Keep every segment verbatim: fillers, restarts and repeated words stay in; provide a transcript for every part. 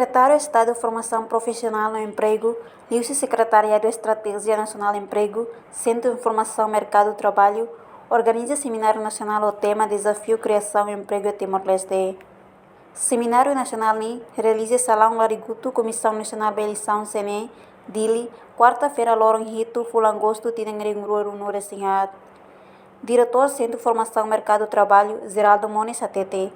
Sekretáriu Estadu Formasaun Profisionál no Empregu, liuhusi Sekretariadu Estratéjia Nasionál Empregu, Sentru Informasaun Merkadu Traballu, organiza semináriu nasionál ho tema Dezafiu Kriasaun Empregu iha Timor-Leste. Semináriu nasionál ne'e realiza iha Salaun Larigutu Komisaun Nasionál ba Eleisaun, C N E, Dili, kuarta-feira loron hitu fulan Agostu tinan rihun rua ruanulu-resin-haat. Diretór Sentru Formasaun Merkadu Traballu, Geraldo Mones hatete,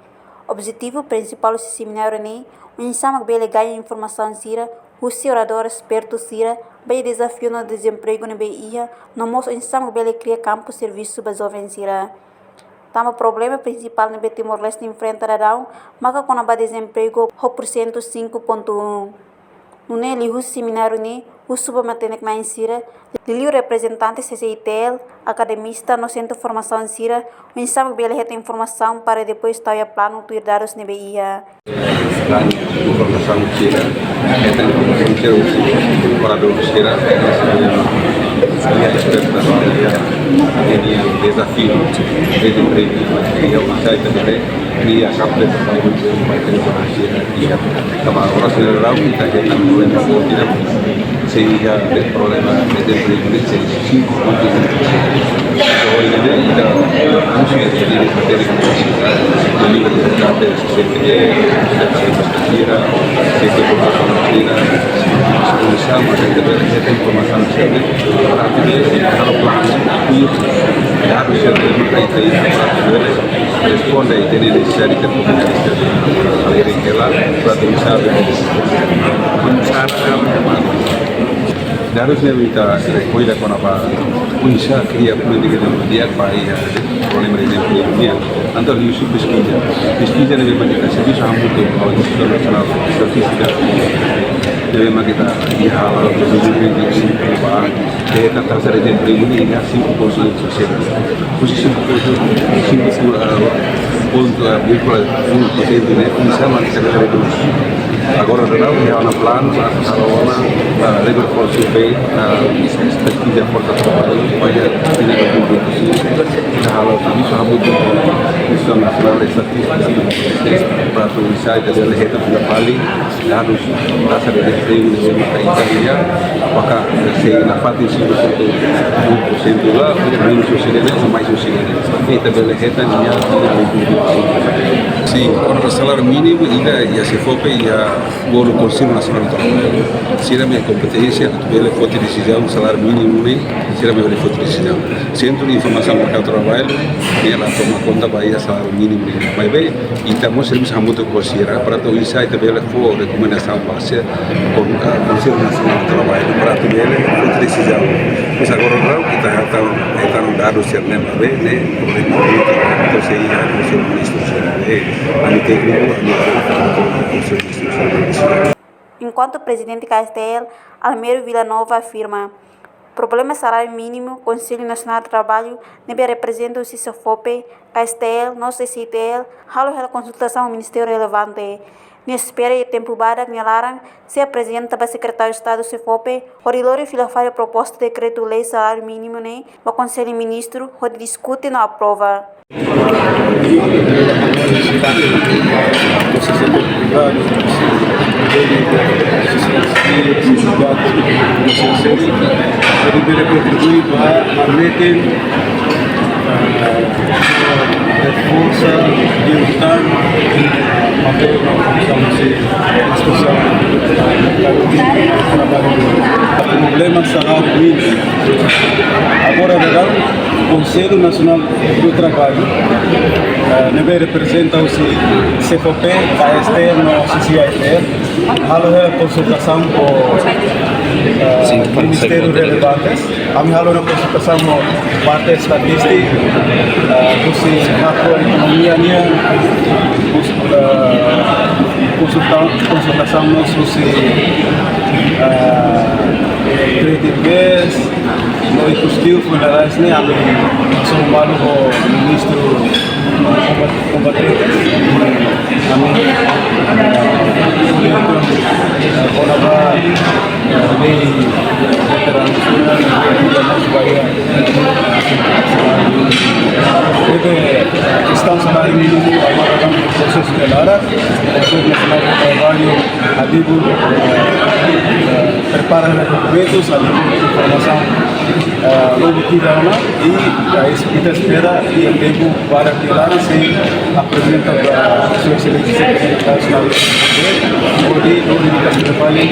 objetivu prinsipál husi semináriu ne'e oinsá mak bele gaña informasaun sira husi oradór espertu sira ba iha dezafiu no dezempregu ne'ebé iha, no mós oinsá mak bele kria kampu servisu ba joven sira. Tanba problema prinsipál ne'ebé Timor-Leste enfrenta daudaun maka kona-ba dezempregu ho porsentu cinco ponto um. Nune'e liuhusi semináriu ne'e husu ba matenek-na'in sira, liuliu reprezentante C C I T L, akademista no sentru formasaun sira, oinsá mak bele hetan informasaun para depois tau iha planu tuir dadus ne'ebé iha. Planu informasaun sira, hetan informasaun sira husi oradór sira, iha esperta, iha, iha dezafiu, dezempregu, iha oinsá ita bele kria kampu de traballu, iha, tanba oras ne'e daudaun ita hetan problema boot ida, sei iha problema dezempregu ne'e sei cinco ponto cinco. Entaun, ita husu ita-nia matéria, ita-nia kabe, sira, sira, sira, sira, informasaun sira, para atu bele halo planu, dadus sira, ita, ita, ita, responde ita-nia nesesidade, ita-nia nesesidade. Akhirnya, kela, para atu sabe. Dadus ne'ebé ita rekolla kona-ba oinsá kria polítika de dia ba iha problema de dezempregu nian. Entaun liuhusi peskiza. Peskiza ne'ebé mak ita servisu hamutuk ho Institutu Nasionál Estatístika. Ne'ebé mak ita iha halo servisu de ba, eh, taxa de dezempregu ne'e iha cinco por cento. Husi cinco por cento, cinco, eh, ponto, eh, vírgula um por cento ne'e, oinsá mak ita bele redús. Agora daudaun iha ona planu, halo ona, eh, labor force survey, eh, peskiza forsa traballu, ba iha tinan dois mil e vinte e cinco, ita halo servisu hamutuk ho Institutu Nasionál Estatístika, para atu oinsá ita bele hetan fila fali dadus taxa de dezempregu ne'ebé mak ita iha, apakah sei nafatin cinco ponto um por cento la, ou menus husi ne'e, ou mais husi ne'e. Ita bele hetan iha, iha. Sin, kona-ba saláriu mínimu, ita iha SEFOPE, iha bolu Konsellu Nasionál Traballu. Sira mak iha kompeténsia atu bele foti desizaun saláriu mínimu ne'e, sira mak bele foti desizaun. Sentru Informasaun Merkadu Traballu, ne'e la toma konta ba iha saláriu mínimu ne'e. Maibé, ita mós servisu hamutuk ho sira, para atu oinsá ita bele fó rekomendasaun ba SEFOPE, Konsellu Nasionál Traballu, para atu bele foti desizaun. Mas agora daudaun ita hetan, hetan dadus sira ne'ebé, ne'e, problema, entaun sei iha Konsellu Ministru sira, eh, ami tékniku, ami Konsellu Ministru sira. Enkuantu Prezidente K S T L, Almero Vila Nova afirma, problema saláriu mínimu, Konsellu Nasionál Traballu, ne'ebé reprezenta husi SEFOPE, K S T L, no C C I T L, halo hela konsultasaun ho ministériu relevante. Nia espera iha tempu badak nia laran, sei aprezenta ba Sekretáriu Estadu SEFOPE, hodi lori fila fali proposta dekretu-lei saláriu mínimu ne'e, ba Konsellu Ministru, hodi diskute no aprova. Reforsa, diutan, papel, problema saláriu mínimu. Agora daudaun, Konsellu Nasionál do Traballu, eh, ne'ebé reprezenta husi SEFOPE, K S T L no C C I T L, halo hela konsultasaun ho, eh, ministériu relevante. Ami halo ona konsultasaun ho parte estatístika, eh, husi makroekonomia nian, hus-, eh, konsulta-, konsultasaun mós husi, eh, Credit Base, no Oi, positivu, foin lalais ne'e, ami hasoru malu ho ministru komba-, kombatente, ami, eh, kona-ba, eh, lei veteranu sira, lei veteranu sira, eh, ne'ebé kestaun saláriu mínimu, agora prosesu de lara, Konsellu Nasionál de Traballu, Adibu, eh, prepara dokumentus, Adibu informasaun, eh, logo ki dana, i, eh, es-, ita espera, i tempu para ki dana, sei aprezenta ba Sua Exelénsia Sekretáriu Nasionál, hodi, hodi ita prepara, eh,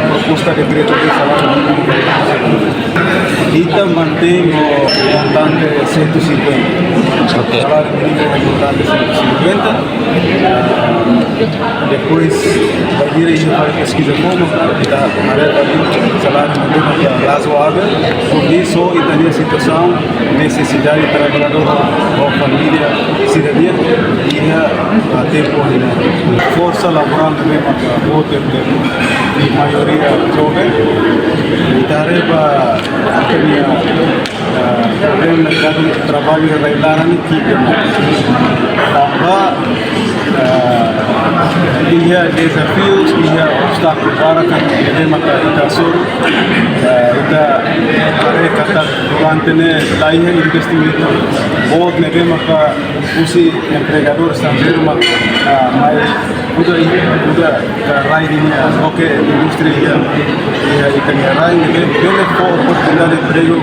proposta dekretu de saláriu mínimu. Ita mantein o montante cento e cinquenta. Ok. Saláriu mínimu montante cento e cinquenta. Depois, bainhira ita faz peskiza como, ita haree katak saláriu mínimu ne'e razoável, por isso, ita-nia situasaun, nesesidade traballadór ho família sira-nian, iha, ah, tempu ne'e. Forsa laborál ne'e maka boot, ne'e maioria joven, ita haree ba ita-nia, ah, problema merkadu traballu iha rai-laran ne'e ki'ik. Tanba, ah, iha dezafius, iha obstákulu barak ne'ebé maka ita hasoru, ah, ita haree katak durante ne'e la iha investimentu boot ne'ebé maka husi empregadór estranjeiru mak, ah, mai kuda i, kuda ka rai ninia, ah, loke indústria iha, iha ita-nia rai ne'ebé bele fó oportunidade empregu,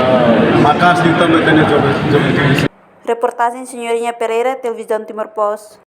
ah, maka'as liután ba ita-nia joven, joven. Reportajen Senhorinha Pereira, Televizaun Timor Post.